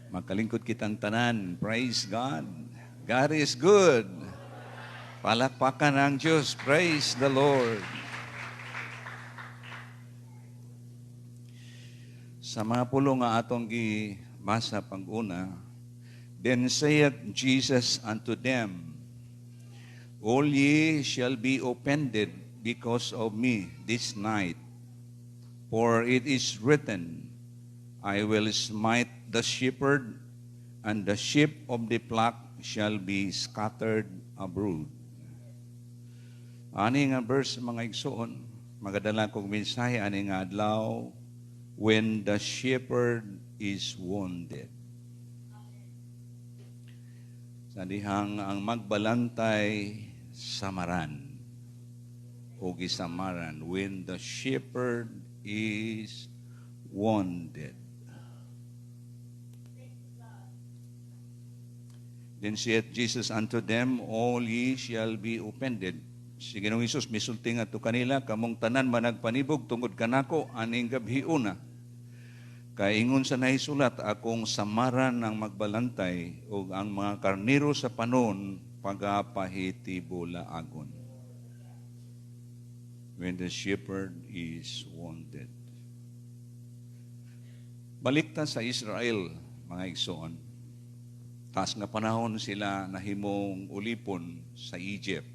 Makalingkod kitang tanan. Praise God. God is good. Palakpakan ang Diyos. Praise the Lord. Sa mga pulong nga atong gibasa pag-una, "Then saith Jesus unto them, All ye shall be offended because of me this night. For it is written, I will smite the shepherd, and the sheep of the flock shall be scattered abroad." Ani nga verse, mga igsoon, magadala kog mensahe ani nga adlaw, "When the Shepherd is Wounded." Sa dihang ang magbalantay samaran o gisamaran, when the shepherd is wounded. Then saith Jesus unto them, "All ye shall be offended." Si Ginoong Hesus misulti ngadto kanila, "Kamong tanan managpanibog tungod kanako aning gabhiona. Kay ingon sa nahisulat, akong samaran ang magbalantay ug ang mga karnero sa panon pagapahitibulaagon." When the shepherd is wounded. Balik ta sa Israel, mga igsoon. Taas nga panahon sila nahimong ulipon sa Egypt.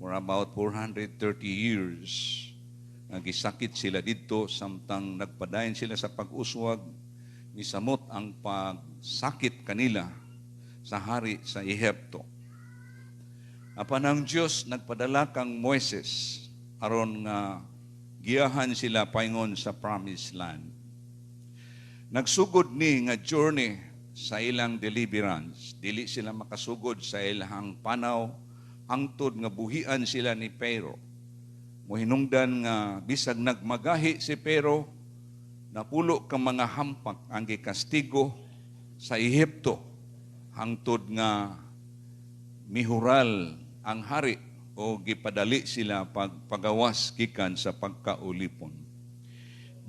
For about 430 years, nagisakit sila didto samtang nagpadayon sila sa pag-uswag, misamot ang pagsakit kanila sa hari sa Ehipto. Apan ang Dios nagpadala kang Moises aron nga giyahan sila paingon sa promised land. Nagsugod ni nga journey sa ilang deliverance. Dili sila makasugod sa ilang panaw hangtod nga buhian sila ni Pharaoh. Mohinungdan nga bisag nagmagahi si Pharaoh, napulo ka mga hampak ang gikastigo sa Ehipto hangtod nga mihural ang hari o gipadali sila pagpagawas gikan sa pagkaulipon.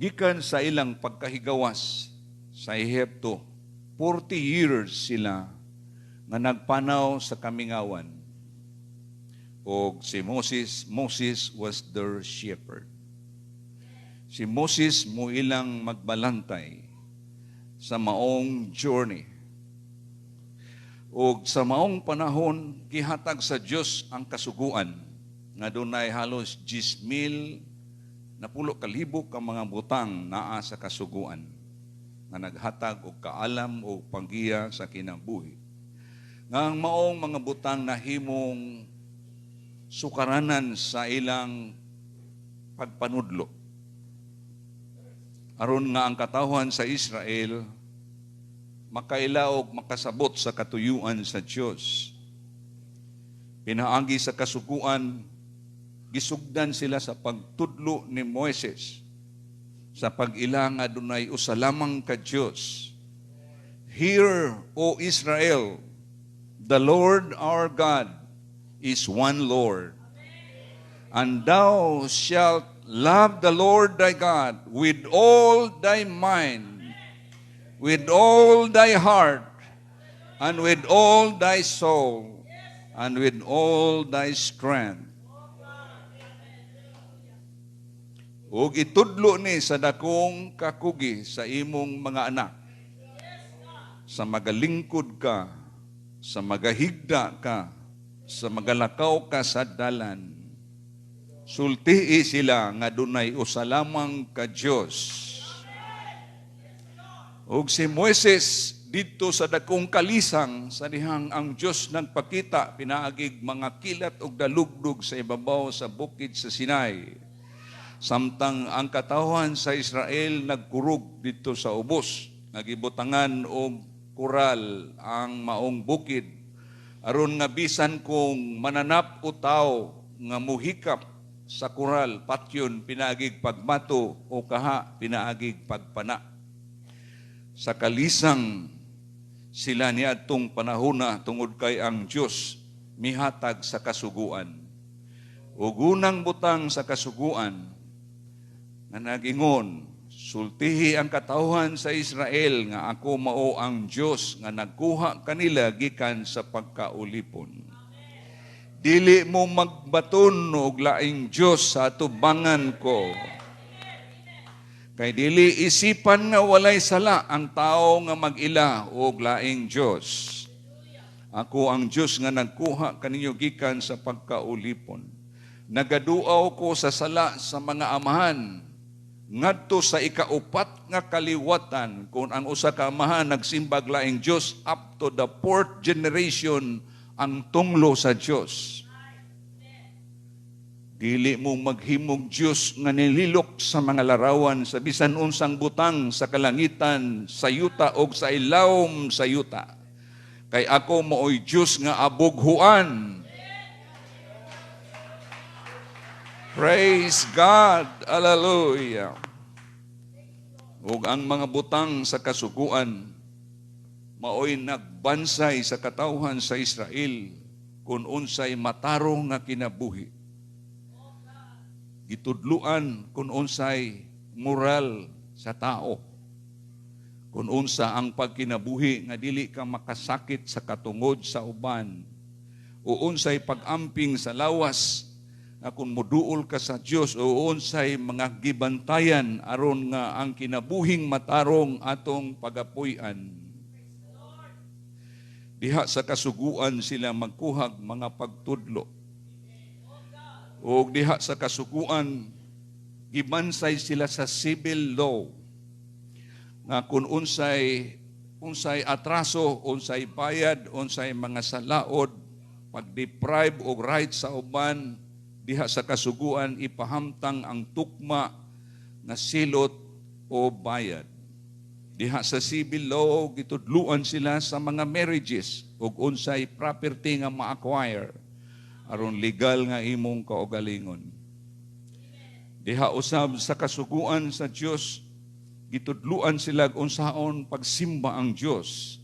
Gikan sa ilang pagkahigawas sa Ehipto, 40 years sila nga nagpanaw sa kamingawan. Og si Moses, Moses was their shepherd. Si Moses mo ilang magbalantay sa maong journey. Og sa maong panahon, gihatag sa Dios ang kasuguan nga dunay halos 10,000 10,000 ka mga butang naa sa kasuguan nga naghatag og kaalam o panggiya sa kinabuhi. Nga ang maong mga butang nahimong sukaranan sa ilang pagpanudlo. Aron nga ang katawhan sa Israel makaila og makasabot sa katuyuan sa Dios. Pinaagi sa kasuguan, gisugdan sila sa pagtudlo ni Moises sa pag-ila nga dunay usa lamang ka Dios. "Hear, O Israel, the Lord our God is one Lord. And thou shalt love the Lord thy God with all thy mind, with all thy heart, and with all thy soul, and with all thy strength." Ug itudlo ni sa dakong kakugi sa imong mga anak. Sa magalingkod ka, sa magahigda ka, sa magalakaw ka sa dalan. Sultii sila nga dunay usa lamang ka Dios. Ug si Moises didto sa dakong kalisang sa dihang ang Dios nagpakita pinaagig mga kilat ug dalugdog sa ibabaw sa bukid sa Sinai. Samtang ang katawhan sa Israel nagkurog didto sa ubos, nagibutangan og koral ang maong bukid aron nga bisan kung mananap o tawo nga muhikap sa koral, patyon pinaagig pagmato o kaha pinaagig pagpana. Sa kalisang sila niadtong panahona tungod kay ang Dios mihatag sa kasuguan. Ug unang butang sa kasuguan nga nagingon, Sultihi ang katawhan sa Israel nga ako mao ang Dios nga nagkuha kanila gikan sa pagkaulipon. Dili mo magbaton og laing Dios sa atubangan ko. Kay dili isipan nga walay sala ang tao nga mag-ila og laing Dios. Ako ang Dios nga nagkuha kaninyo gikan sa pagkaulipon. Nagaduaw ko sa sala sa mga amahan ngadto sa ikaupat nga kaliwatan. Kung ang usa ka amahan nagsimbag laing Dios, up to the fourth generation ang tunglo sa Dios. Dili mo maghimog Dios nga nililok sa mga larawan sa bisan unsang butang sa kalangitan, sa yuta og sa ilawom sa yuta. Kay ako maoy Dios nga abughuan. Praise God. Hallelujah. Ug ang mga butang sa kasuguan maoy nagbansay sa katawhan sa Israel kung unsay matarong nga kinabuhi. Gitudluan kung unsay moral sa tao. Kung unsa ang pagkinabuhi nga dili ka makasakit sa katungod sa uban. O unsay pag-amping sa lawas nga kung moduol ka sa Dios, o unsay mga gibantayan aron nga ang kinabuhing matarong atong pagapuy-an. Diha sa kasuguan sila magkuhag mga pagtudlo. O diha sa kasuguan gibansay sila sa civil law nga kung unsay atraso, unsay bayad, unsay mga salaod, pag-deprive og right sa uban, diha sa kasuguan ipahamtang ang tukma nga silot o bayad. Diha sa civil law gitudluan sila sa mga marriages ug unsay property nga ma-acquire aron legal nga imong kaugalingon. Diha usab sa kasuguan sa Dios gitudluan sila unsaon pagsimba ang Dios.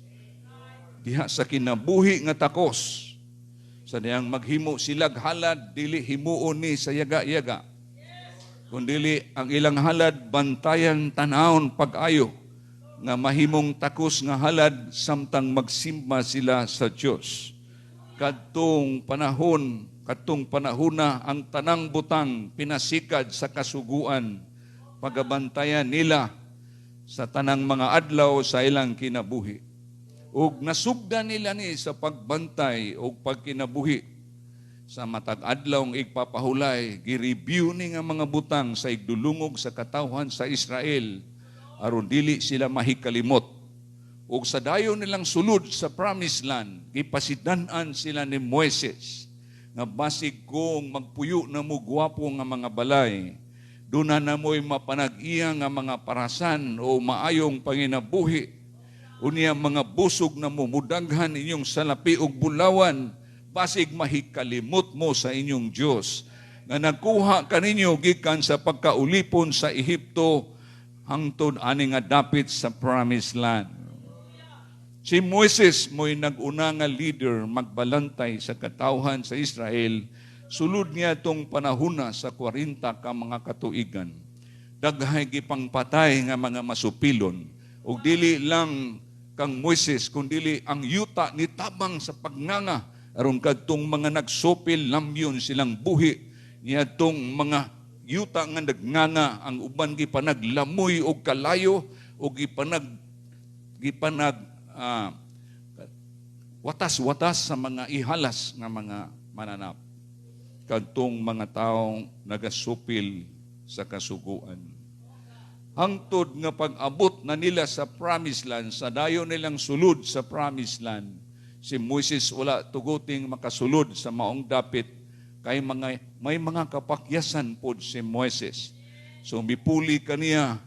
Diha sa kinabuhi nga takos, sa diyang maghimo silag halad, dili himuon ni sa yaga-yaga. Kundili ang ilang halad bantayan, tanawon pag-ayo nga mahimong takos nga halad samtang magsimba sila sa Dios. Kadtong panahona ang tanang butang pinasikad sa kasuguan, pagabantayan nila sa tanang mga adlaw sa ilang kinabuhi. Ug nasugdan nila ni sa pagbantay og pagkinabuhi sa matag adlaw ang igpapahulay, gi-review ni nga mga butang sa igdulungog sa katawhan sa Israel aron dili sila mahikalimot. Ug sa dayon nilang sulod sa promised land, gipasidan-an sila ni Moises nga basig kung magpuyo na mo gwapo nga mga balay, duna na mo'y mapanag-iya nga mga parasan o maayong panginabuhi. Unya mga busog na mo, mudaghan inyong salapi og bulawan, basig mahikalimot mo sa inyong Dios nga nagkuha kaninyo gikan sa pagkaulipon sa Ehipto hangtod ani nga dapit sa promised land. Si Moises mo'y nag-una nga leader magbalantay sa katawhan sa Israel sulod niya tong panahona sa 40 ka mga katuigan. Daghay gipangpatay nga mga masupilon. Ug dili lang kang Moises, kundili ang yuta ni tabang sa pagnganga aron kadtong mga nagsupil lamyon silang buhi niadtong mga yuta nga nagnganga, ang uban gipanaglamoy og kalayo o gipanag watas-watas sa mga ihalas nga mga mananap kadtong mga taong nagasupil sa kasuguan. Hangtod nga pag-abot na nila sa promised land, sa dayon nilang sulod sa promised land, si Moises wala tuguting makasulod sa maong dapit kay may mga kapakyasan pod si Moises. So mipuli kaniya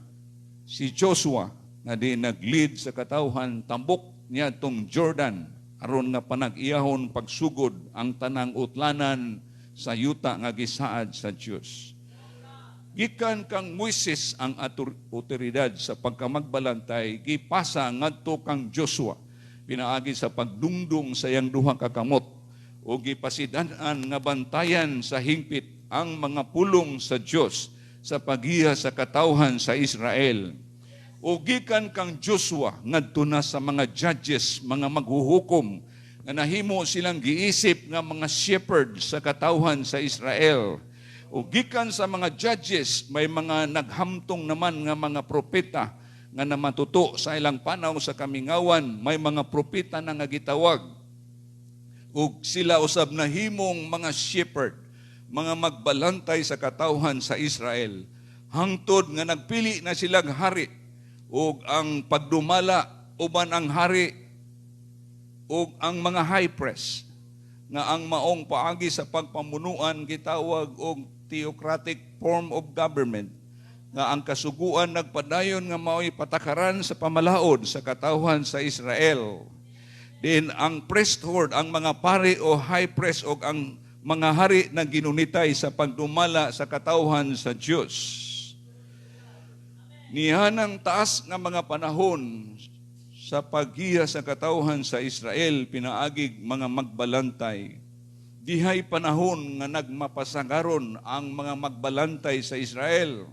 si Joshua nga di nag-lead sa katawhan tambok niya tong Jordan aron nga panag-iyahon pagsugod ang tanang utlanan sa yuta nga gisaad sa Dios. Gikan kang Moises ang otoridad sa pagkamagbalantay, gipasa ngadto kang Joshua pinaagi sa pagdungdung sa iyang duha ka kamot o gipasidan-an nga bantayan sa hingpit ang mga pulong sa Dios. sa paggiya sa katawhan sa Israel. O gikan kang Joshua ngadto na sa mga judges, mga maghuhukom, nga nahimo silang giisip nga mga shepherd sa katawhan sa Israel. O gikan sa mga judges, may mga naghamtong naman nga mga propeta nga namatuto sa ilang panaw sa kamingawan, may mga propeta na nga gitawag. Ug sila usab nahimong mga shepherd, mga magbalantay sa katawhan sa Israel. Hangtod nga nagpili na silang hari ug ang pagdumala uban ang hari ug ang mga high priest nga ang maong paagi sa pagpamunuan gitawag og theocratic form of government, nga ang kasuguan nagpadayon nga mao'y patakaran sa pamalaod sa katawhan sa Israel. Din ang priesthood, ang mga pari o high priest o ang mga hari na ginunitay sa pagdumala sa katawhan sa Dios. Nihanang taas nga mga panahon sa paggiya sa katawhan sa Israel pinaagig mga magbalantay. Dihay panahon nga nagmapasagaron ang mga magbalantay sa Israel,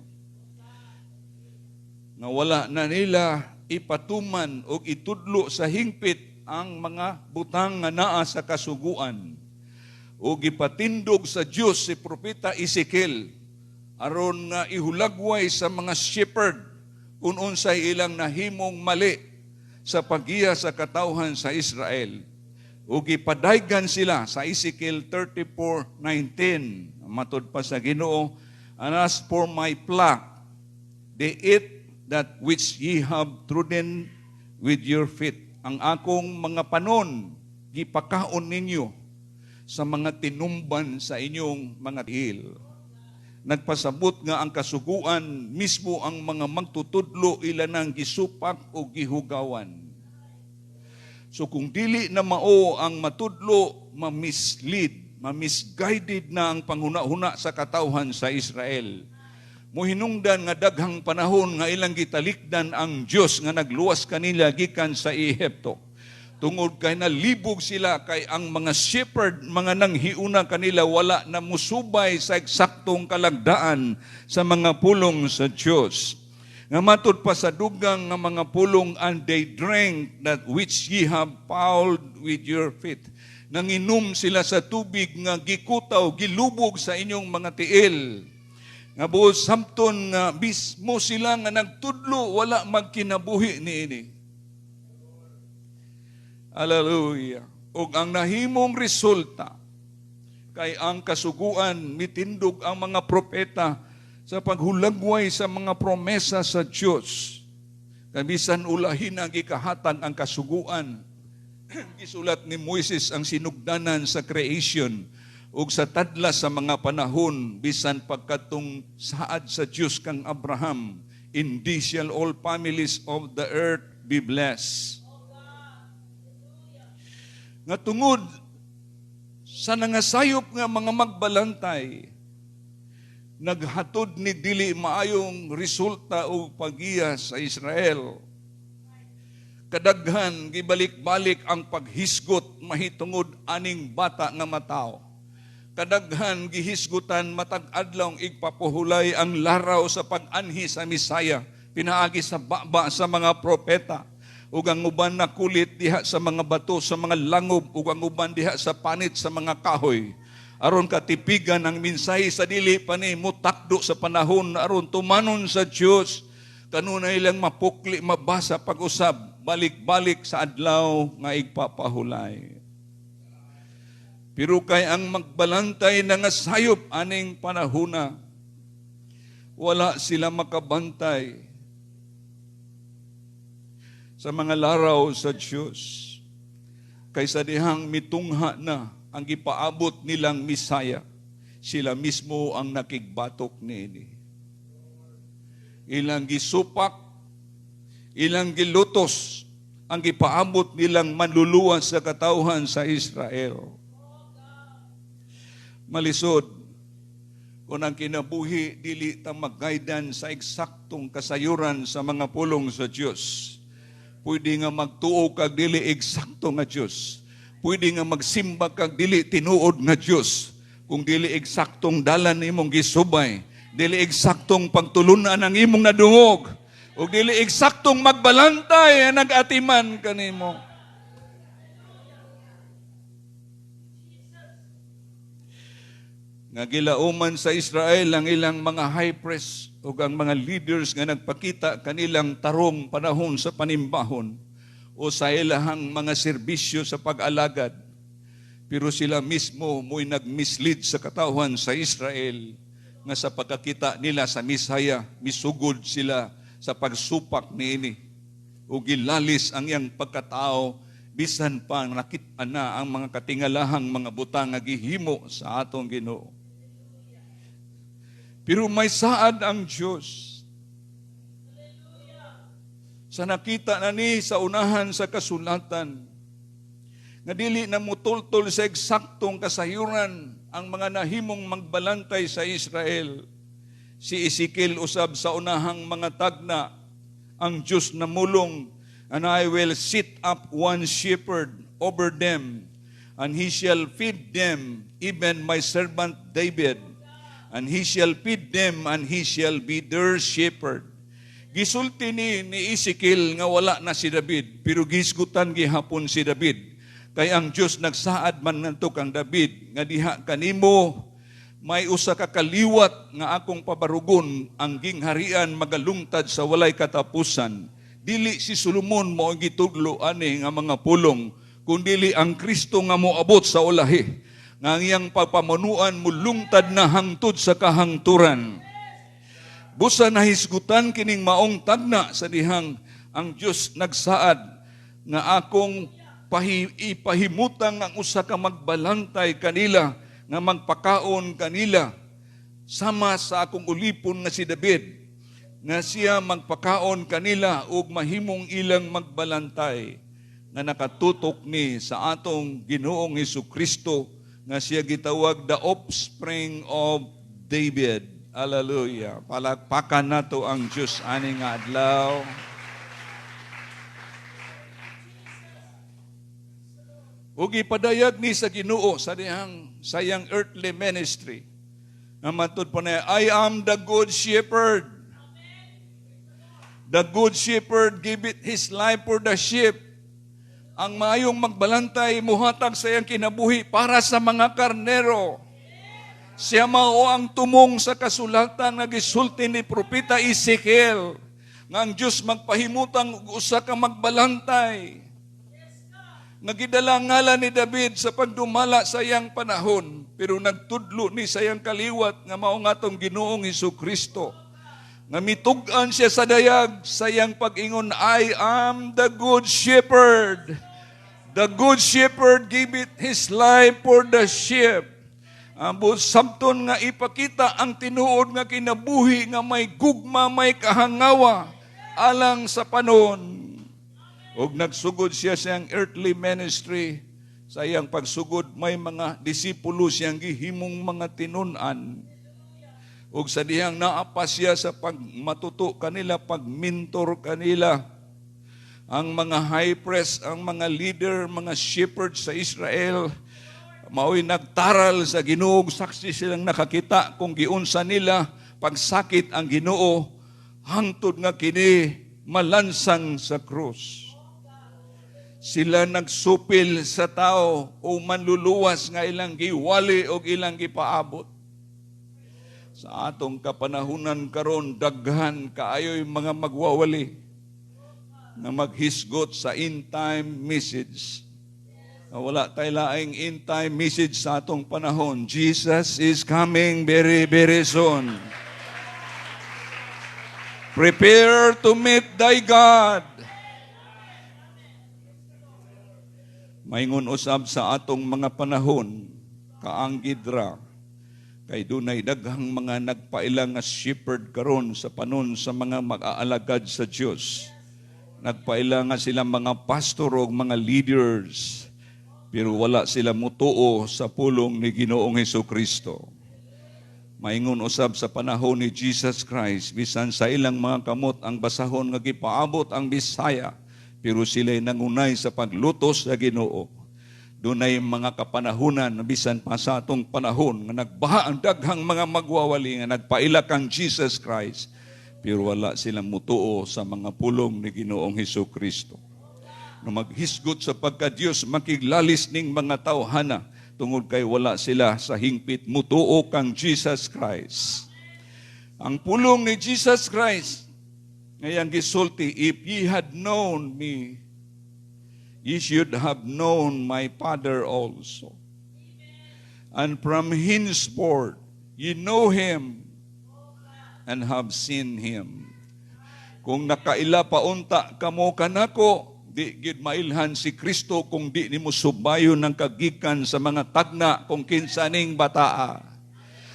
nga wala na nila ipatuman o itudlo sa hingpit ang mga butang nga naa sa kasuguan. O gipatindog sa Dios si Propeta Ezekiel aron nga ihulagway sa mga shepherd kung unsay ilang nahimong mali sa paggiya sa katawhan sa Israel. O gipadaygan sila sa Ezekiel 34:19. Matud pa sa Ginoo, "And as for my flock, they eat that which ye have trodden with your feet." Ang akong mga panon, gipakaon ninyo sa mga tinumban sa inyong mga tiil. Nagpasabot nga ang kasuguan mismo, ang mga magtutudlo, ila nang gisupak o gihugawan. So kung dili na mao ang matudlo, ma-mislead, ma-misguided na ang panghuna-huna sa katawhan sa Israel. Muhinungdan nga daghang panahon nga ilang gitalikdan ang Dios nga nagluwas kanila gikan sa Ehipto. Tungod kay nalibog sila kay ang mga shepherd, mga nanghiuna kanila, wala na musubay sa eksaktong kalagdaan sa mga pulong sa Dios. Nga matud pa sa dugang nga mga pulong, "And they drank that which ye have fouled with your feet." Nanginom sila sa tubig nga gikutaw, gilubog sa inyong mga tiil. Nga buot samton nga mismo sila nga nagtudlo wala magkinabuhi niini. Hallelujah. Ug ang nahimong resulta kay ang kasuguan, mitindog ang mga propeta sa paghulagway sa mga promesa sa Dios. Kay bisan ulahin ang gikahatag ang kasuguan, gisulat ni Moises ang sinugdanan sa creation ug sa tadla sa mga panahon bisan pagkatong saad sa Dios kang Abraham, "In thee shall all families of the earth be blessed." Nga tungod sa nangasayop nga mga magbalantay, naghatod ni dili maayong resulta o paggiya sa Israel. Kadaghan gibalik-balik ang paghisgot mahitungod aning bata nga matawo. Kadaghan gihisgutan matag adlaw igpapuhulay ang laraw sa pag-anhi sa Misaya pinaagi sa baba sa mga propeta, ug ang uban nakulit diha sa mga bato, sa mga langob, ug ang uban diha sa panit sa mga kahoy aron katipigan ang mensahe sa dili pa ni mutakdo sa panahon aron tumanon sa Dios. Kanunay lang mapukli mabasa pag-usab balik-balik sa adlaw nga igpapahulay. Pero kay ang magbalantay na nga sayop aning panahona, wala sila makabantay sa mga laraw sa Diyos. Kaysa dihang mitungha na ang gipaabot nilang Misaya, sila mismo ang nakigbatok niini. Ilang gisupak, ilang gilutos ang gipaabot nilang manluluwas sa katawhan sa Israel. Malisod kung ang kinabuhi dili ta mag-guidance sa eksaktong kasayuran sa mga pulong sa Dios. Pwede nga magtuo kag dili eksakto nga Dios. Pwede nga magsimba kag dili tinuod nga Dios. Kung dili eksaktong dalan nimong gisubay, Dili eksaktong pagtulunan ang imong nadungog. Ug dili eksaktong magbalantay ang nag-atiman kanimo. Nga gilauman sa Israel ang ilang mga high priest ug ang mga leaders nga nagpakita kanilang tarong panahon sa panimbahon o sa ilahang mga serbisyo sa pag-alagad. Pero sila mismo mo'y nag-mislead sa katawhan sa Israel nga sa pagkakita nila sa Misaya, misugod sila sa pagsupak niini. O gilalis ang iyang pagkatao, bisan pa nakit-an na ang mga katingalahang mga butang nga gihimo sa atong Ginoo. Pero may saad ang Diyos. Sa nakita na ni sa unahan sa kasulatan, nga dili na mutultol sa eksaktong kasayuran ang mga nahimong magbalantay sa Israel. Si Ezekiel usab sa unahang mga tagna, ang Diyos namulong, "And I will set up one shepherd over them, and he shall feed them, even my servant David. And he shall feed them, and he shall be their shepherd." Gisulti ni Ezekiel nga wala na si David, pero gisgutan gihapon si David. Kay ang Diyos nagsaad man ngadto kang David, nga diha kanimo may usa ka kaliwat nga akong pabarugon, ang gingharian magalungtad sa walay katapusan. Dili si Solomon mao ang gitudlo ani nga mga pulong, kundili ang Kristo nga moabot sa ulahi, nga ang iyang pagpamunuan mulungtad na hangtod sa kahangturan. Busa nahisgutan kining maong tagna sa dihang ang Dios nagsaad nga akong ipahimutang ang usa ka magbalantay kanila, nga magpakaon kanila, sama sa akong ulipon nga si David, nga siya magpakaon kanila ug mahimong ilang magbalantay, nga nakatutok ni sa atong Ginoong Hesus Kristo nga siya gitawag the offspring of David. Hallelujah. Palakpakan nato ang Dios ani nga adlaw. Ug ipadayag ni sa Ginoo sa dihang sayang earthly ministry. Nga matud pa niya, "I am the good shepherd. The good shepherd giveth his life for the sheep." Ang maayong magbalantay muhatag sa iyang kinabuhi para sa mga karnero. Siya mao ang tumong sa kasulatan nga gisulti ni Propeta Ezekiel nga ang Dios magpahimutang og usa ka magbalantay nga gidala ngalan ni David sa pagdumala sa iyang panahon, pero nagtudlo ni sa iyang kaliwat nga mao nga atong Ginoong Hesus Kristo, nga mitug-an siya sa dayag sa iyang pag-ingon, "I am the good shepherd. The good shepherd giveth his life for the sheep." Ambot sabton nga ipakita ang tinuod nga kinabuhi nga may gugma, may kahangawa alang sa panon. Ug nagsugod siya sa iyang earthly ministry. Sa iyang pagsugod, may mga disipulo siyang gihimong mga tinun-an. Ug sa dihang naa pa siya sa pagmatuto kanila, pagmentor kanila, ang mga high priest, ang mga leader, mga shepherds sa Israel, mao'y nagtaral sa Ginoo, saksi silang nakakita kung giunsa nila pagsakit ang Ginoo hangtod nga kini malansang sa krus. Sila nagsupil sa tao o manluluwas nga ilang giwali o ilang gipaabot. Sa atong kapanahunan karon, daghan kaayo'y mga magwawali na maghisgot sa end time message. Na wala tay laing end time message sa atong panahon. Jesus is coming very, very soon. Prepare to meet thy God. Maingon usab sa atong mga panahon, kaanggidra, kay dunay daghang mga nagpaila nga shepherd karon sa panon sa mga mag-aalagad sa Dios. Nagpaila nga sila mga pastor o mga leaders, pero wala sila mutuo sa pulong ni Ginoong Hesus Kristo. Maingon usab sa panahon ni Jesus Christ, bisan sa ilang mga kamot ang basahon nga gipaabot ang Bisaya, pero sila'y nangunay sa paglutos sa Ginoo. Dunay mga kapanahunan, bisan pa sa atong panahon, nga nagbaha ang daghang mga magwawali nga nagpaila kang Jesus Christ, pero wala silang mutuo sa mga pulong ni Ginoong Hesus Kristo. No maghisgot sa pagka-Dios, makiglalis ning mga tawhana tungod kay wala sila sa hingpit mutuo kang Jesus Christ. Ang pulong ni Jesus Christ ngayang gisulti, "If ye had known me, ye should have known my Father also. And from henceforth, ye know him and have seen him." Kung nakaila pa unta kamo kanako, di gid mailhan si Kristo kung di nimo subayon ng kagikan sa mga tagna kung kinsa ning bataa.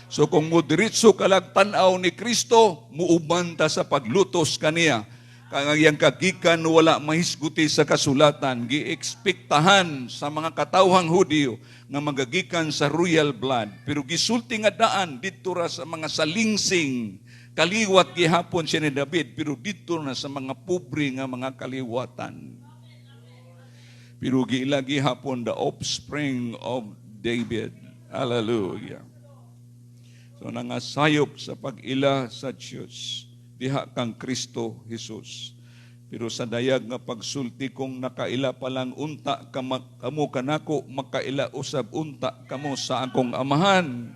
So kung mo diretso kalag tan-aw ni Kristo, muuban ta sa paglutos kaniya. Kaya ang kagikan wala mahisguti sa kasulatan, giekspektahan sa mga katawhang Hudiyo nga magagikan sa royal blood. Pero gisulti nga daan didto ra sa mga salingsing kaliwat gihapon siya ni David, pero didto na sa mga pobre nga mga kaliwatan. Pero giila gihapon the offspring of David. Hallelujah. So nangasayop sa pag-ila sa Diyos diha kang Kristo Jesus. Pero sa dayag nga pagsulti, kung nakaila pa lang unta kamo kanako, makaila usab unta kamo sa akong Amahan.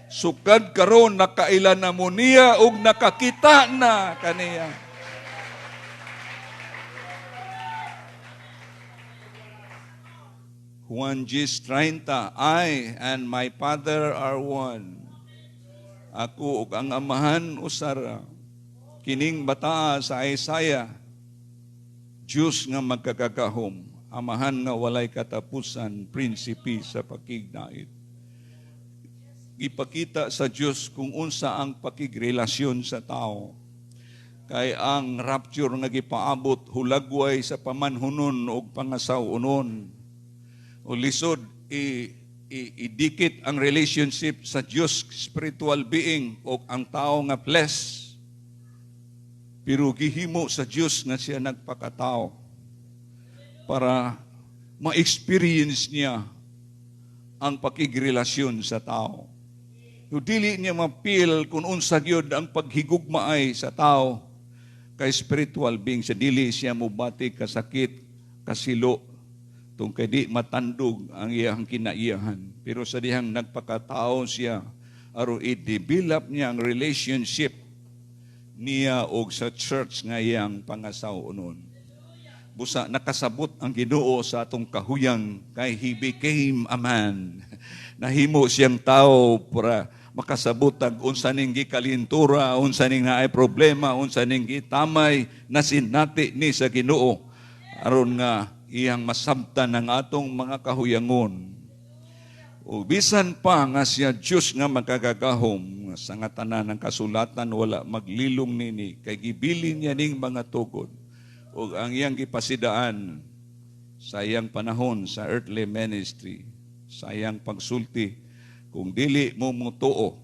Sukad karon nakaila na mo niya ug nakakita na kaniya. Juan 10:30, "I and my Father are one." Ako ug ang Amahan usara. Kining bataa sa Isaiah, Diyos nga magkakagahom, Amahan nga walay katapusan, Prinsipe sa pakignait. Ipakita sa Diyos kung unsa ang pakigrelasyon sa tao. Kay ang rapture nga gipaabot hulagway sa pamanhunon og pangasaw-unon. O lisod idikit ang relationship sa Diyos spiritual being o ang tao nga flesh. Pero gihimo sa Diyos nga siya nagpakatao para ma-experience niya ang pakigrelasyon sa tao. So, dili niya mapil kung unsa gyud ang paghigugmaay sa tao kay spiritual being siya. Dili siya mubati kasakit, kasilo, tung kay di matandog ang iyang kinaiyahan. Pero sa dihang nagpakatao siya, aron i-develop niya ang relationship niya og sa church nga iyang pangasaw-unon. Busa nakasabot ang Ginoo sa atong kahuyang kay he became a man. Nahimo siyang tao para makasabot ag unsa ning gikalintura, unsa ning naay problema, unsa ning gitamay na sinati ni sa Ginoo aron nga iyang masabtan ang atong mga kahuyangon. O bisan pa nga siya Diyos nga makagagahom, sa nga tanan ng kasulatan wala maglilong nini, kay gibilin niya ning mga tugod. O ang iyang gipasidaan sa iyang panahon sa earthly ministry, sa iyang pagsulti, kung dili mo mutuo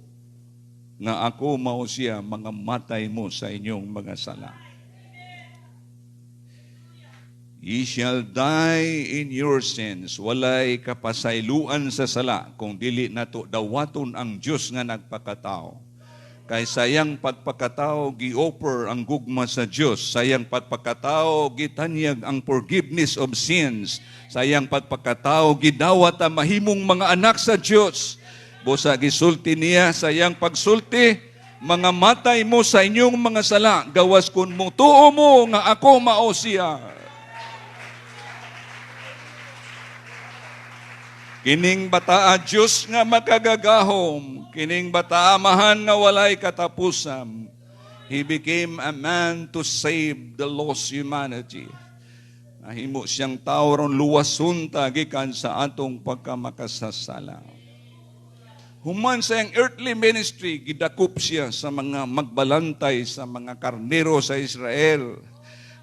nga ako mao siya, mga matay mo sa inyong mga sala. Ye shall die in your sins. Walay kapasayloan sa sala kung dili nato dawaton ang Dios nga nagpakatao. Kay sayang pagpakatao gi-offer ang gugma sa Dios, sayang pagpakatao gitanyag ang forgiveness of sins, sayang pagpakatao gidawat ang mahimong mga anak sa Dios. Busa gisulti niya sayang pagsulti, mga matay mo sa inyong mga sala, gawas kun mutuo mo nga ako mao siya. Kining bataa Diyos nga makagagahom, kining bataa Amahan nga walay katapusan. He became a man to save the lost humanity. Nahimo siyang tao ron luwason ta gikan sa atong pagkamakasasala. Human sa iyang earthly ministry, gidakop siya sa mga magbalantay sa mga karnero sa Israel.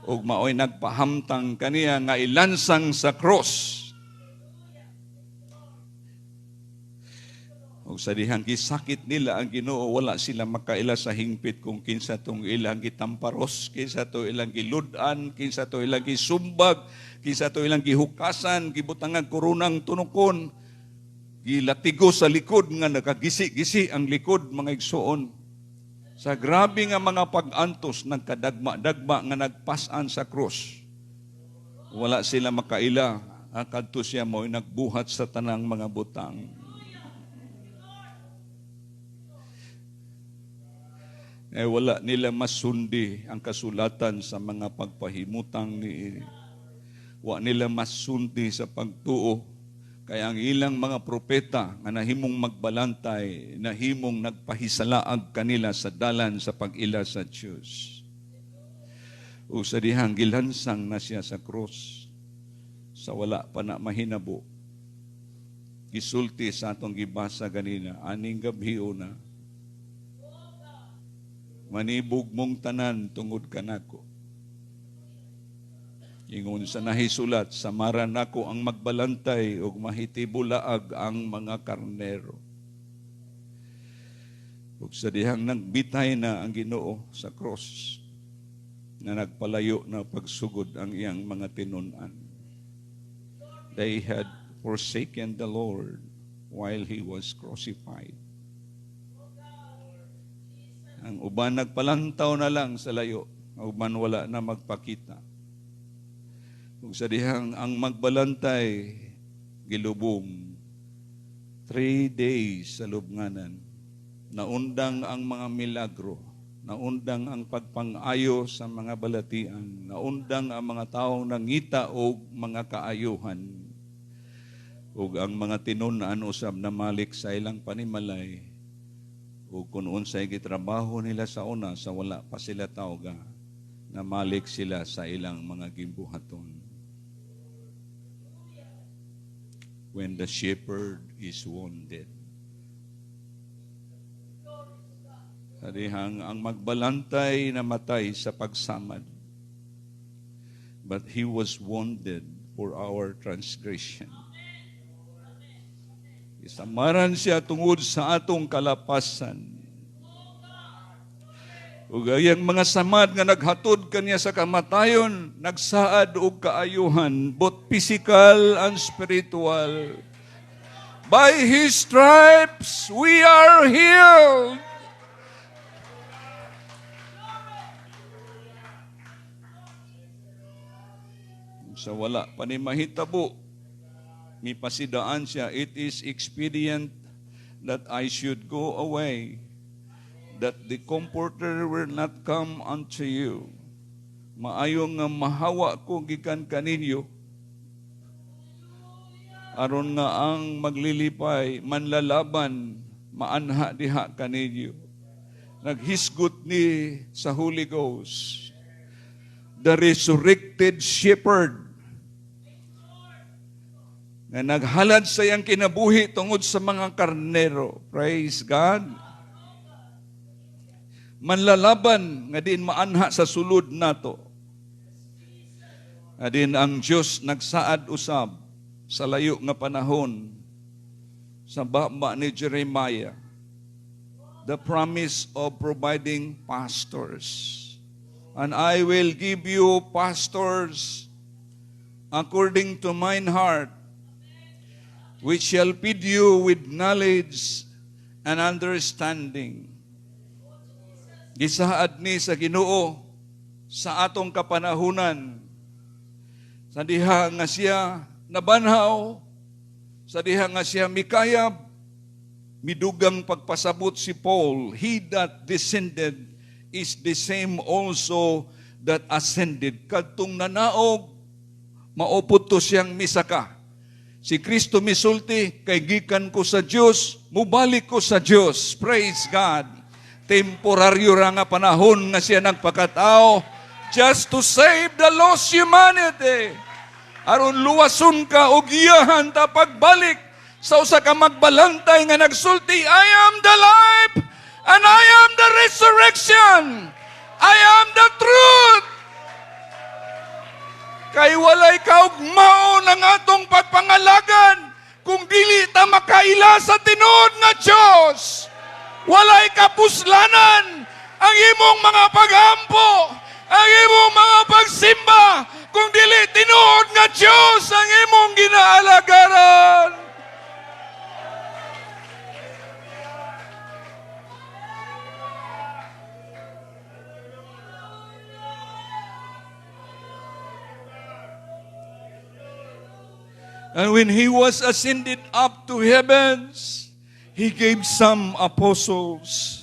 Ug maoy nagpahamtang kaniya nga ilansang sa cross. Ug Ug sa dihang gisakit nila ang Ginoo, wala sila makaila sa hingpit kung kinsa tong ilang gitamparos, kinsa to ilang gilud-an, kinsa to ilang gisumbag, kinsa to ilang gihukasan, gibutangan koronang tunukon, gilatigo sa likod nga nakagisi-gisi ang likod, mga igsoon. Sa grabe nga mga pag-antos, nagkadagma-dagma nga nagpasan sa krus. Wala sila makaila, kadto siya mo'y nagbuhat sa tanang mga butang. Eh, wala nila masundi ang kasulatan sa mga pagpahimutang ni. Wa nila masundi sa pagtuo. Kaya ang ilang mga propeta nga nahimong magbalantay, nahimong nagpahisalaag kanila sa dalan sa pag-ila sa Diyos. O sa dihang gilansang na siya sa krus, sa wala pa na mahinabo, gisulti sa atong gibasa ganina, aning gabi na, manibog mong tanan tungod kanako. Ingon sa nahisulat, samaran nako ang magbalantay ug mahitibulaag ang mga karnero. Ug sa dihang nagbitay na ang Ginoo sa cross, na nagpalayo na pagsugod ang iyang mga tinun-an. They had forsaken the Lord while He was crucified. Ang uban nagpalantaw na lang sa layo, ang uban wala na magpakita. Kung sa dihang ang magbalantay, gilubong 3 days sa lubnganan, naundang ang mga milagro, naundang ang pagpang-ayo sa mga balatian, naundang ang mga taong nangita og mga kaayuhan, ug ang mga tinun-an usab namalik sa ilang panimalay, ug kung unsay gitrabaho nila sa una sa wala pa sila tawga, namalik sila sa ilang mga gimbuhaton. When the shepherd is wounded. Sa dihang ang magbalantay namatay sa pagsamad. But He was wounded for our transgression. Isamaran siya tungod sa atong kalapasan. Ug ang mga samad nga naghatod kaniya sa kamatayon, nagsaad og kaayuhan, both physical and spiritual. By His stripes, we are healed. Sa wala pa ni mahitabo, mipasidaan siya, "It is expedient that I should go away, that the Comforter will not come unto you." Maayo nga mahawa ko gikan kaninyo, aron nga ang maglilipay, manlalaban, maanha diha kaninyo. Naghisgot ni sa Holy Ghost, the resurrected shepherd, nga naghalad sa iyang kinabuhi tungod sa mga karnero. Praise God. Manlalaban nga din maanha sa sulod nato. Nga din ang Dios nagsaad usab sa layo nga panahon sa baba ni Jeremiah, the promise of providing pastors. "And I will give you pastors according to mine heart, which shall feed you with knowledge and understanding." Gisaad ni sa Ginoo sa atong kapanahunan. Sa diha nga siya nabanhaw, sa diha nga siya mikayab, midugang pagpasabot si Paul, "He that descended is the same also that ascended." Kadtong nanaog, mao pud to siyang misaka. Si Kristo misulti, "Kay gikan ko sa Dios, mubalik ko sa Dios." Praise God. Temporaryo ra nga panahon nga siya nagpakatao just to save the lost humanity. Aron luwason ka og iyahan ta pagbalik sa usa ka magbalantay nga nagsulti, "I am the life and I am the resurrection. I am the truth." Kay walay kaugmaon ang atong pagpangalagan. Kung dili ta makaila sa tinuod nga Dios, walay kapuslanan ang imong mga paghampo, ang imong mga pagsimba, kung dili tinuod nga Dios ang imong ginaalagaran. And when He was ascended up to heavens, He gave some apostles.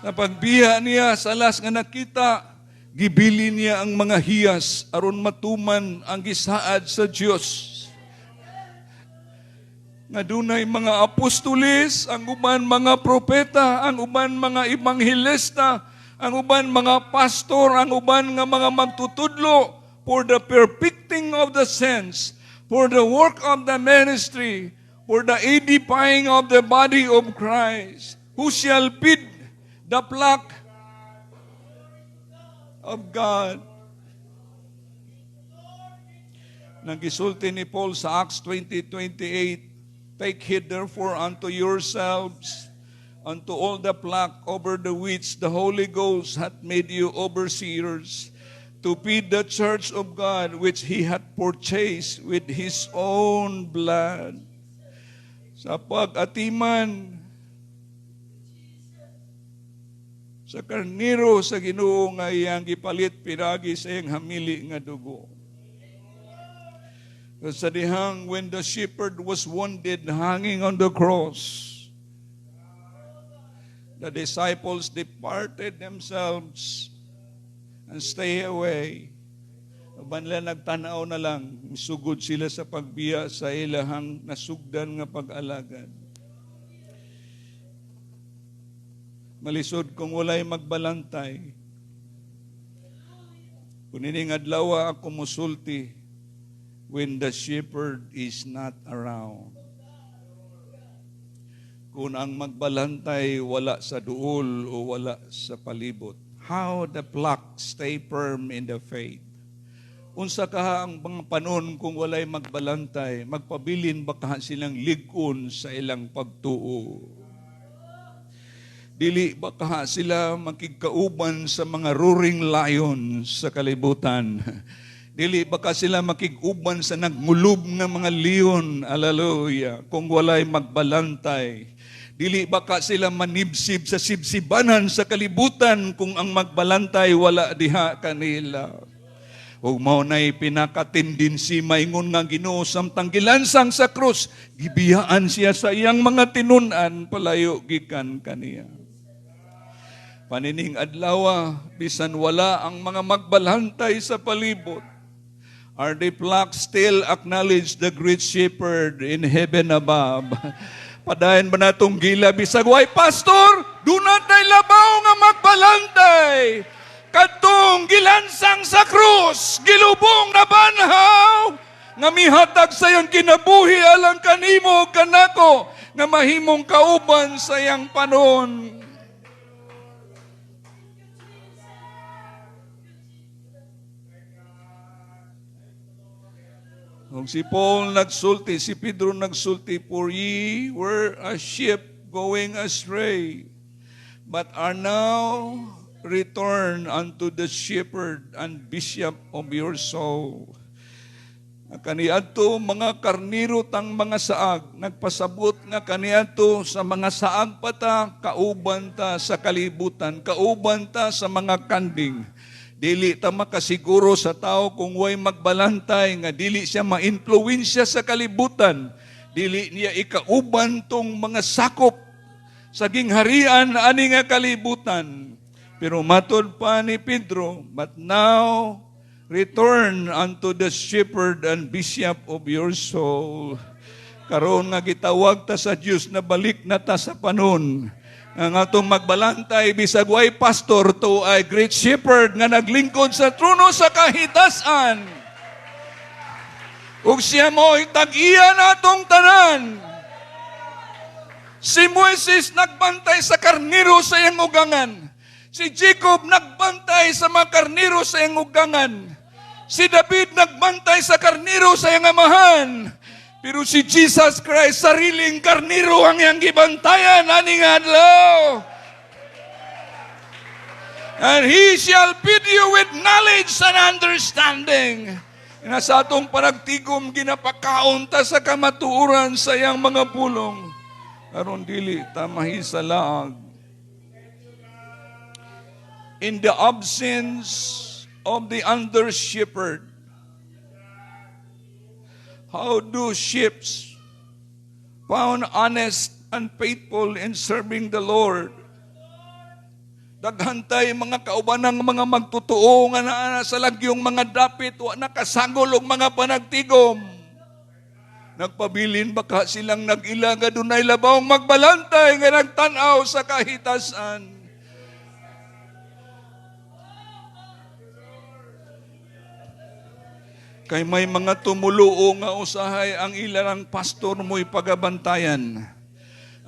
Na pagbiya niya sa last nga nakita, gibili niya ang mga hiyas aron matuman ang gisaad sa Dios. Nga dunay mga apostoles, ang uban mga propeta, ang uban mga ebanghelista, ang uban mga pastor, ang uban nga mga magtutudlo for the perfecting of the saints, for the work of the ministry, for the edifying of the body of Christ, who shall feed the flock of God. Nanggisulti ni Paul sa Acts 20:28, "Take heed therefore unto yourselves, unto all the flock over the which the Holy Ghost hath made you overseers, to feed the church of God which He hath purchased with His own blood." Sa pag-atiman sa karniro sa Ginoo nga iyang gipalit pinaagi sa iyang hamili nga dugo. Sa dihang when the shepherd was wounded hanging on the cross, the disciples departed themselves and stay away. Uban nila nagtanaw na lang, sugod sila sa pagbiya sa ilahang nasugdan nga pag-alagad. Malisod kung walay magbalantay. Kung ining adlaw ako musulti, when the shepherd is not around. Kung ang magbalantay wala sa duol o wala sa palibot. How the flock stay firm in the faith. Unsa kaha ang mga panon kung walay magbalantay, magpabilin ba kaha silang lig-on sa ilang pagtuo? Dili ba kaha sila makigkauban sa mga roaring lions sa kalibutan? Dili ba ka sila makig-uban sa nagmulob nga mga leon? Hallelujah. Kung walay magbalantay. Dili ba ka sila manibsib sa sibsibanan sa kalibutan kung ang magbalantay wala diha kanila? Ug mao nay pinakatendensi maingon nga Ginoo samtang gilansang sa krus, gibiyaan siya sa iyang mga tinun-an palayo gikan kaniya. Panining adlaw, bisan wala ang mga magbalantay sa palibot, are the flock still acknowledge the great shepherd in heaven above? Padayon ba natong gila bisag way pastor, duna tay labaw nga magbalantay. Kadtong gilansang sa krus, gilubong na banhaw, nga mihatag sa iyang kinabuhi alang kanimo ug kanako, nga mahimong kauban sa iyang panon. Kung si Paul nagsulti, si Pedro nagsulti, "For ye were a sheep going astray, but are now returned unto the shepherd and bishop of your soul." Kaniadto mga karniro tang mga saag, nagpasabot nga kaniadto sa mga saag pata, kauban ta sa kalibutan, kauban ta sa mga kanding. Dili ta makasiguro sa tao kung way magbalantay nga dili siya mainfluensya sa kalibutan. Dili niya ikauban tong mga sakop sa gingharian ani nga kalibutan. Pero matod pa ni Pedro, "But now return unto the shepherd and bishop of your soul." Karon nga gitawag ta sa Dios na balik na ta sa panon. Ang atong magbalantay bisag way pastor to ay great shepherd nga naglingkod sa trono sa kahitasan. Ug siya mo'y tag-iya natong tanan. Si Moises nagbantay sa karniro sa iyang ugangan. Si Jacob nagbantay sa mga karniro sa iyang ugangan. Si David nagbantay sa karniro sa iyang amahan. Pero si Jesus Christ, sariling karniro ang iyang gibantayan aning adlaw. And He shall feed you with knowledge and understanding. Nga sa atong panagtigom, ginapakaon ta sa kamatuoran sa iyang mga pulong, aron dili ta mahisalaag. In the absence of the under shepherd, how do sheep found honest and faithful in serving the Lord? Daghan tay mga kaubanang mga magtotoo nga naa sa lagyong mga dapit, wa nakasagol og mga panagtigom. Nagpabilin baka silang nag-ila nga dunay labawng magbalantay nga nagtan-aw sa kahitasan? Kay may mga tumuluo nga usahay ang ilang pastor mo'y pagabantayan.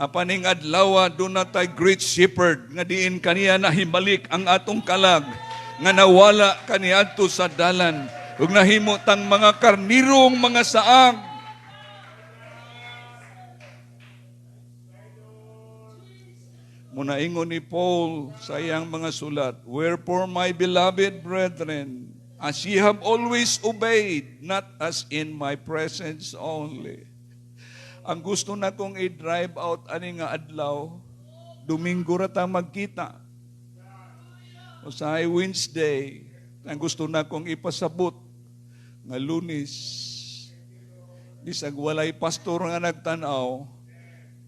Apan ning adlaw, duna tay great shepherd nga diin kaniya nahibalik ang atong kalag nga nawala kaniadto sa dalan ug nahimo tang mga karnirong mga saag. Muna ingon ni Paul sa iyang mga sulat, "Wherefore, my beloved brethren, as ye have always obeyed, not as in my presence only." Ang gusto na kong i-drive out ani nga adlaw, Domingo ra ta magkita. Usahay Wednesday, ang gusto na kong ipasabot nga Lunes. Bisag walay pastor nga nagtan-aw,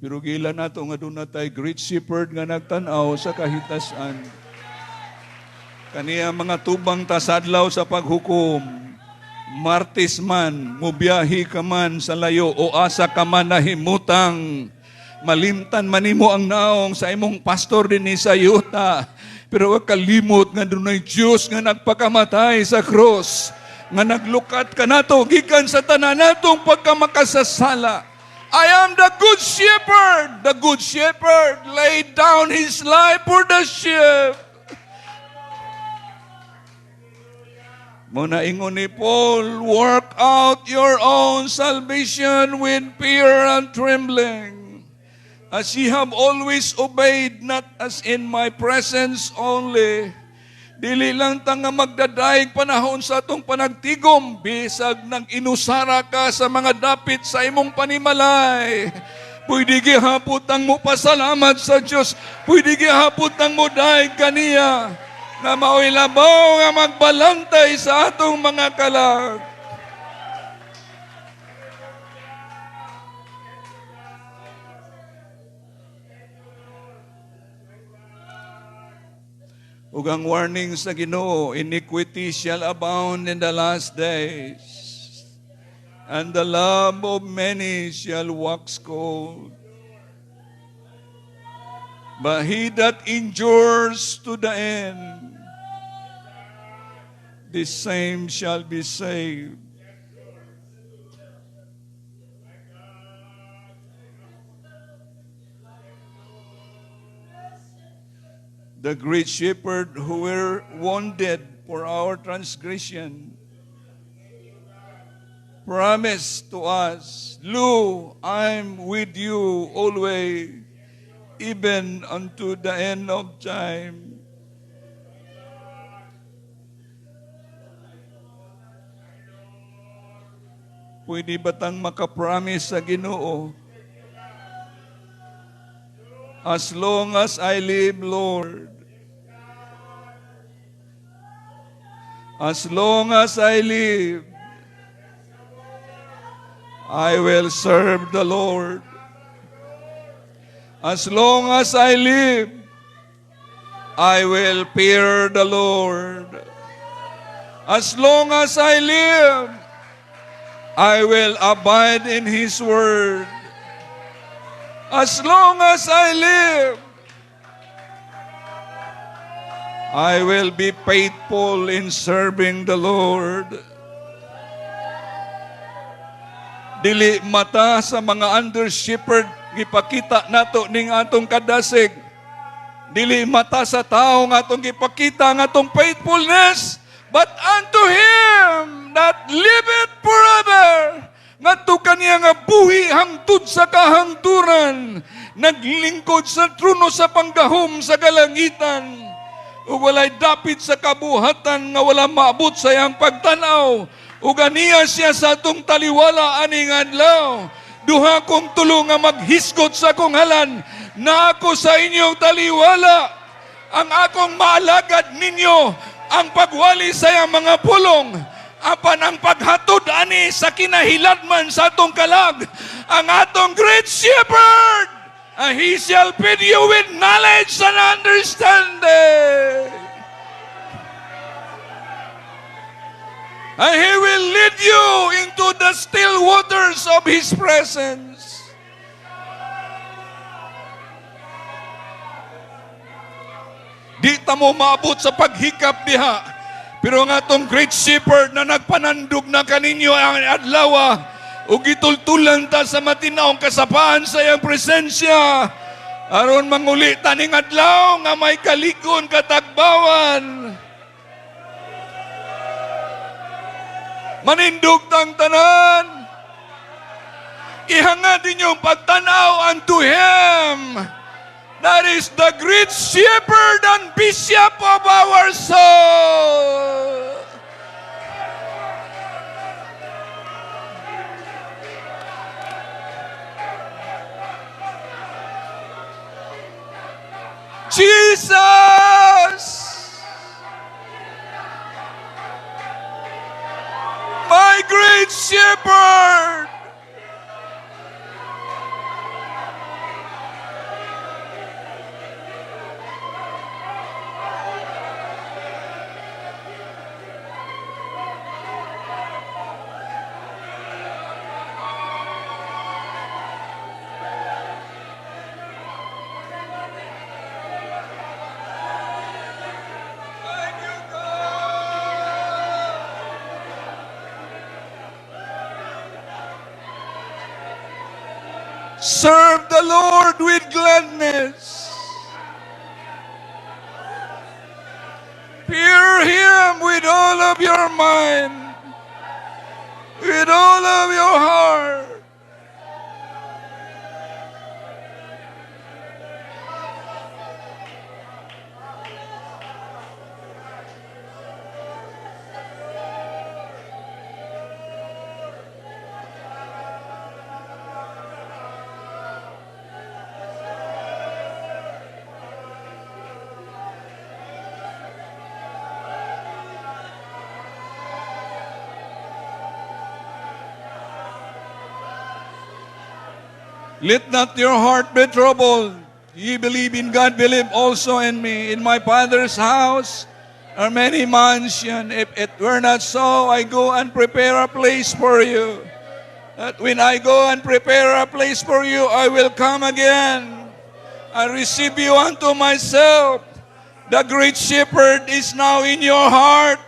pero gila nato nga duna tay great shepherd nga nagtan-aw sa kahitasan. Kaniya mga tubang tasadlaw sa paghukom. Martes man, mubiyahi ka man sa layo o asa ka man nahimutang, malimtan man nimo ang naong sa imong pastor dinhi sa yuta. Pero wag kalimot nga dunay Dios nga nagpakamatay sa krus, nga naglukat kanato gikan sa tanan natong pagkamakasasala. I am the good shepherd. The good shepherd laid down his life for the sheep. Muna ingon ni Paul, "Work out your own salvation with fear and trembling, as ye have always obeyed, not as in my presence only." Dili lang ta nga magdadayeg panahon sa atong panagtigom, bisag nang inusara ka sa mga dapit sa imong panimalay. Pwede gihapon ang mo pasalamat sa Diyos. Pwede gihapon ang mo dayeg kaniya na mao'y labaw nga magbalantay sa atong mga kalag. Ug ang warning sa Ginoo, "Iniquity shall abound in the last days, and the love of many shall wax cold. But he that endures to the end, the same shall be saved." The great shepherd who were wounded for our transgression promised to us, "Lo, I'm with you always, even unto the end of time." Pwede ba tang makapromise sa Ginoo? As long as I live, Lord. As long as I live, I will serve the Lord. As long as I live, I will fear the Lord. As long as I live, I will abide in His word. As long as I live, I will be faithful in serving the Lord. Dili mata sa mga under shepherd gipakita nato ning atong kadasig. Dili mata sa tao nga atong gipakita ang atong faithfulness, but unto Him that liveth forever. Ngadto kaniya nga buhi hangtod sa kahangturan, naglingkod sa trono sa panggahom sa kalangitan. Ug walay dapit sa kabuhatan nga wala maabot sa iyang pagtanaw. Ug aniya siya sa atong taliwala aning adlaw. "Duha kong tulo nga maghisgot sa akong ngalan, naa ko sa inyong taliwala." Ang akong maalagad ninyo, ang pagwali sa iyang mga pulong, apan ang paghatod ani sa kinahiladman sa atong kalag, ang atong great shepherd, and he shall feed you with knowledge and understanding. And he will lead you into the still waters of his presence. Di ta mo maabot sa paghikap diha. Pero ang atong great shepherd na nagpanandog na kaninyo ang adlaw, ug gitultulan ta sa matinawong kasapaan sa iyang presensya aron manguli taning adlaw nga may kalig-on katagbawan. Manindog tang tanan. Ihangad ninyong pagtanaw unto Him. That is the great shepherd and bishop of our soul. Jesus! My great shepherd! Thank you, God! Serve the Lord with gladness. Fear Him with all of your mind, with all of your heart. Let not your heart be troubled. Ye believe in God, believe also in me. In my Father's house are many mansions. If it were not so, I go and prepare a place for you. That when I go and prepare a place for you, I will come again and receive you unto myself. The great shepherd is now in your heart.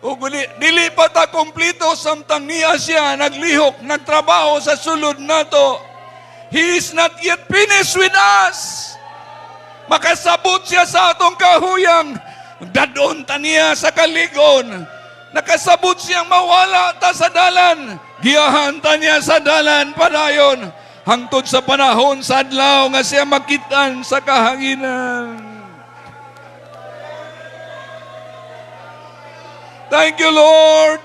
Ug dili pa ta kompleto samtang niya siya naglihok, nagtrabaho sa sulod nato. He is not yet finished with us. Makasabot siya sa atong kahuyang. Dad-on ta niya sa kalig-on. Nakasabot siyang mawala ta sa dalan. Giyahan ta niya sa dalan padayon. Hangtod sa panahon sa adlaw nga siya makitan sa kahanginan. Thank you, Lord.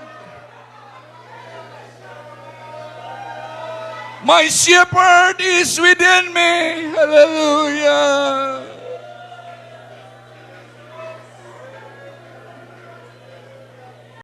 My shepherd is within me. Hallelujah.